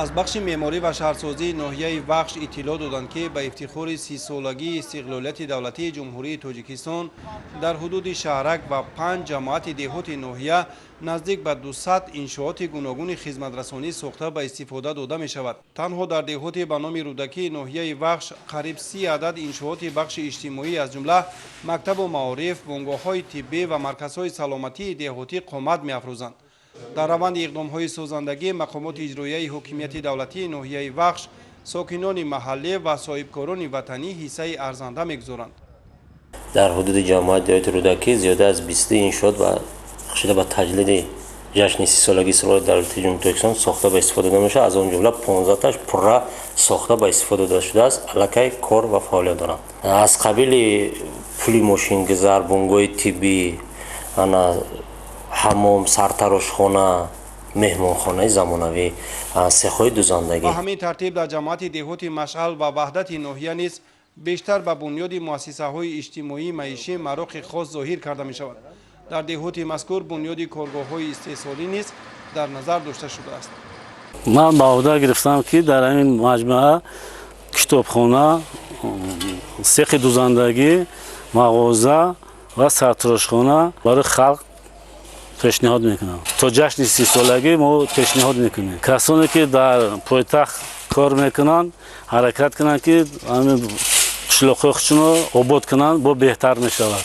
Аз бахши меъморӣ ва шаҳрсозии ноҳияи Вахш иттилоъ доданд, ки ба ифтихори 30-солагии истиқлолияти давлатии Ҷумҳурии Тоҷикистон дар ҳудуди шаҳрак ва панҷ ҷамоати деҳоти ноҳия наздик ба 200 иншооти гуногуни хизматрасонӣ сохта ба истифода дода мешавад. Танҳо дар деҳоти ба номи Рӯдакии ноҳияи Вахш қариб 30 адад иншооти бахши иҷтимоӣ, аз ҷумла мактабу маориф, бунгоҳҳои тиббӣ ва марказҳои саломатии деҳотӣ қомат меафрӯзанд. Дар раванди иқдомҳои созандагӣ мақомоти иҷроияи ҳокимияти давлатии ноҳияи Вахш, сокинони маҳаллӣ ва соҳибкорони ватанӣ ҳиссаи арзанда мегузоранд. Дар ҳудуди ҷамоати деҳоти Рӯдакӣ зиёда аз 20 иншоот ба бахшида ба таҷлили ҷашни 30-солагии истиқлолияти давлатии Ҷумҳурии Тоҷикистон сохта ба истифода дода мешавад. Аз он ҷумла 15-таш пурра сохта ба истифода дода шудааст, аллакай кор ва фаъолият доранд. Аз қабили пули мошингузар, бунгоҳи тиббӣ, ана ҳаммом, сартарошхона, меҳмонхонаи замонавӣ, сехҳои дузандагӣ. Ба ҳамин тартиб, дар ҷамоати деҳоти Машъал ва Ваҳдати ноҳия низ бештар ба бунёди муассисаҳои иҷтимоӣ маишӣ мароқи хос зоҳир карда мешавад. Дар деҳоти мазкур бунёди коргоҳҳои истеҳсолӣ низ дар назар дошта шудааст. Ман ба уҳда гирифтам, ки дар ҳамин маҷмӯа китобхона, сехи дузандагӣ, мағоза ва сартарошхона барои халқ пешниҳод мекунам. То ҷашни 30-солагӣ мо пешниҳод мекунем. Касоне, ки дар пойтахт кор мекунанд, ҳаракат кунанд, ки ҳамин қишлоқҳои худшонро обод кунанд, бо беҳтар мешавад.